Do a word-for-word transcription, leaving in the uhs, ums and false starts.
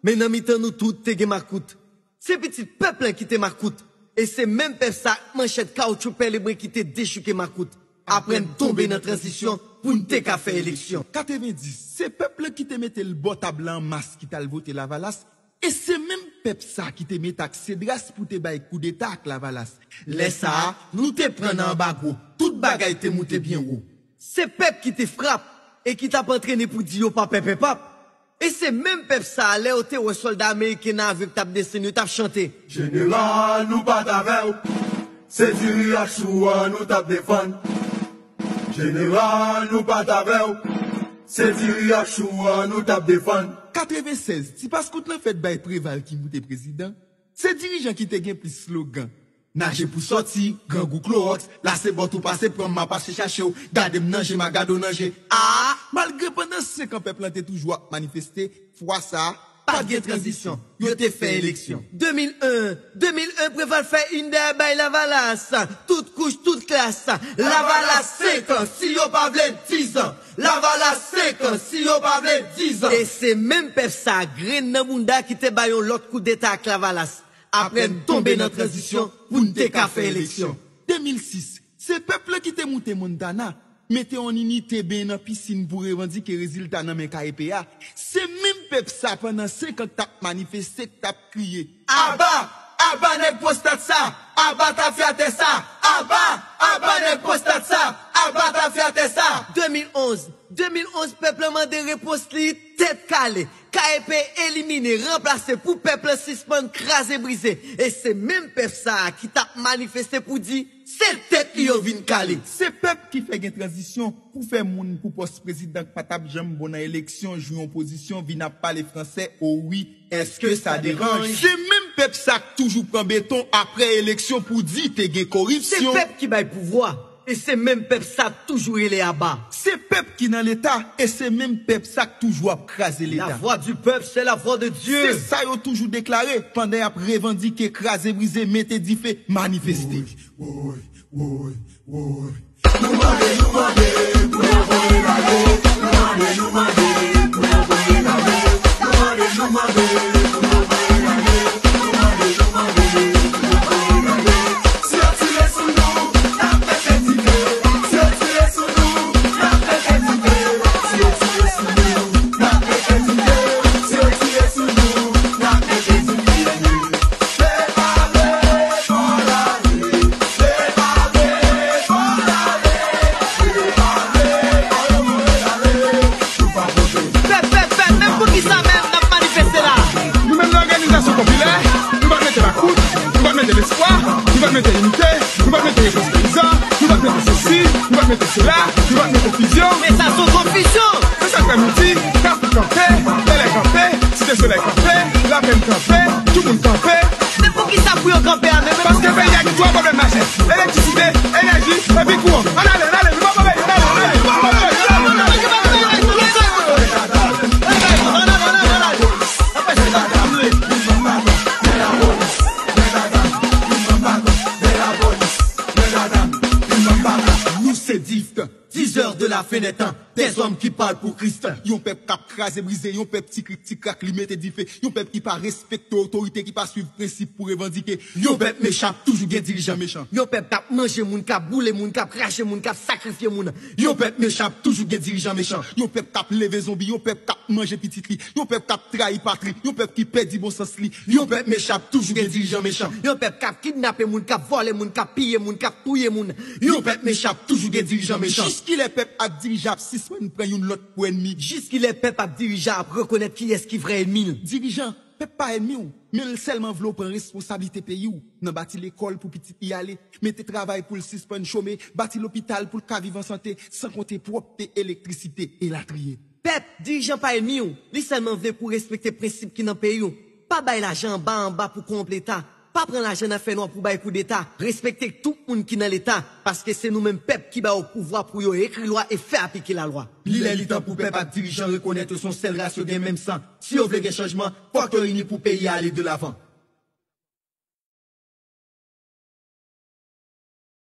Men nan mitan nou tout te gen makout. Se pitit pèp lan ki te makout. E se menm pèp sa ak manchèt kawotchou pèlebren ki te dechouke makout. Aprann tonbe nan tranzisyon pou n te ka fè eleksyon. Katrevendis, se pèp lan ki te mete l bò tab la an mas ki t al vote Lavalas. E se menm pèp sa ki te mete ak Cedras pou te bay koudeta ak Lavalas. Lè sa a, nou te pran nan anbagwo. Tout bagay te moute byen wo. Se pèp ki te frap e ki t ap antrene pou di yo pa pè pèpap. E se menm pèp sa a, lè yo te wè sòlda ameriken nan avyon k t ap desann yo, t ap chante. Jeneral, nou pa t avè w. Se diri ak chou an nou t ap defann. Jeneral, nou pa t avè w. Se diri ak chou an nou t ap defann. Katrevensèz, ti paskout lan fèt bay Preval ki moute prezidan. Se dirijan ki te gen plis slogan. Naje pou sòti, grangou klowòks, la se bòt ou pase pran m, m a pase chache w, gade m nan je, m a gade w nan je. A! Malgre pandan senk an pèp lan te toujou ap manifeste, fwa sa a, pa t gen tranzisyon, yo te fè eleksyon. De mil en, de mil en, Preval fè in dèyè bay Lavalas. Tout kouch, tout klas. Lavalas senk an, si yo pa vle dizan. Lavalas senk an, si yo pa vle dizan. E se menm pèp sa, grenn nan bounda ki te bay yon lòt koudeta ak Lavalas. Aprann tonbe nan tranzisyon pou n te ka fè eleksyon. De mil sis, se pèp lan ki te moute Montana, mete yon inite benyen nan pisin pou revandike rezilta nan men K E P a. Se menm pèp sa pandan senk an k t ap manifeste, k t ap kriye. Aba! Aba nèg pwostat sa! Aba tafyatè sa! Aba! Aba nèg pwostat sa! Aba tafyatè sa! De mil onz, de mil onz, pèp lan mande repons li tèt kale. K E P elimine, ranplase pou pèp lan sispann kraze brize. E se menm pèp sa a ki t ap manifeste pou di se tèt li yo vin kale. Se pèp ki fè gen tranzisyon pou fè moun pou pòs prezidan k pa t ap janm bon nan eleksyon jwi yon pozisyon vin ap pale fransè, o wi, èske sa deranj? Se menm pèp sa k toujou pran beton apre eleksyon pou di te gen koripsyon. Se pèp ki bay pouvwa. E se menm pèp sa k toujou rele aba. Se pèp ki nan Leta, e se menm pèp sa k toujou ap kraze Leta. La voix du peuple, c'est la voix de Dieu. Se sa yo toujou deklare pandan y ap revandike, kraze brize, mete dife, manifeste. Woy, woy, woy, woy. Nou mande, nou mande pou yo voye l ale. Nou mande, nou mande pou yo voye l ale. Nou mande, nou mande pou yo voye l ale. Nou mande, nou mande pou yo voye l ale. Si yo tire sou nou, n ap pete dife. Si yo tire sou nou, n ap pete dife. Si yo tire sou nou, n ap pete dife. Si yo tire sou nou, n ap pete dife. Depale, fò lale. Depale, fò lale. Depale, fò lale. Nou pa pote. Pèp, pèp, pèp, men poukisa menm n ap manifeste la? Nou menm nan òganizasyon popilè, nou pa mete makout, nou pa mete lespwa, nou pa mete inite, nou pa mete repons peyizan, nou pa mete sesi, nou pa mete sela, nou pa mete konfizyon. Men sa se yon konfizyon! Se sa k fè nou di, Kafou kanpe, Bèlè kanpe, Site Solèy kanpe, Lapenn kanpe, tout moun kanpe. Men poukisa pou yo kanpe a menm? Paske peyi a gen twa pwoblèm majè, elektrisite, enèji, epi kouran. Ann ale, ann ale, nou pa pran peyi, ann ale, ann ale, nou pa pran peyi, ann ale, ann ale. Nou se Dift, diseur de la fenèt, dèzòm ki pale pou Kris. Yon pèp k ap kraze brize, yon pèp ti krik ti krak li mete dife, yon pèp ki pa respekte otorite, ki pa swiv prensip pou revandike. Yon pèp mechan ap toujou gen dirijan mechan. Yon pèp k ap manje moun, k ap boule moun, k ap krache moun, k ap sakrifye moun. Yon pèp mechan ap toujou gen dirijan mechan. Yon pèp k ap leve zonbi, yon pèp k ap manje pitit li, yon pèp k ap trayi patri, yon pèp ki pèdi bon sans li. Yon pèp mechan ap toujou gen dirijan mechan. Yon pèp k ap kidnape moun, k ap vòlè moun, k ap piye moun, k ap touye moun. Yon pèp mechan ap toujou gen dirijan mechan. Jiskilè pèp ak dirijan ap sispann pran youn lòt pou ènmi? Jiskilè pèp ak dirijan ap rekonèt kiyès ki vrè ènmi l? Dirijan, pèp pa ènmi w, men l sèlman vle w pran responsablite peyi w, nan bati lekòl pou pitit li ale, mete travay pou l sispann chome, bati lopital pou l ka viv an sante, san konte pwòpte, elektrisite, elatriye. Pèp, dirijan pa ènmi w, li sèlman vle pou w respekte prensip ki nan peyi w. Pa bay lajan anba anba pou kowonp Leta. Pa pran lajan nan fènwa pou bay koudeta. Respekte tout moun ki nan Leta, paske se nou menm pèp ki ba yo pouvwa pou yo ekri lwa e fè aplike lalwa. Li lè li tan pou pèp ak dirijan rekonèt yo se yon sèl ras, yo gen menm san. Si yo vle gen chanjman, fòk yo ini pou peyi a ale de lavan.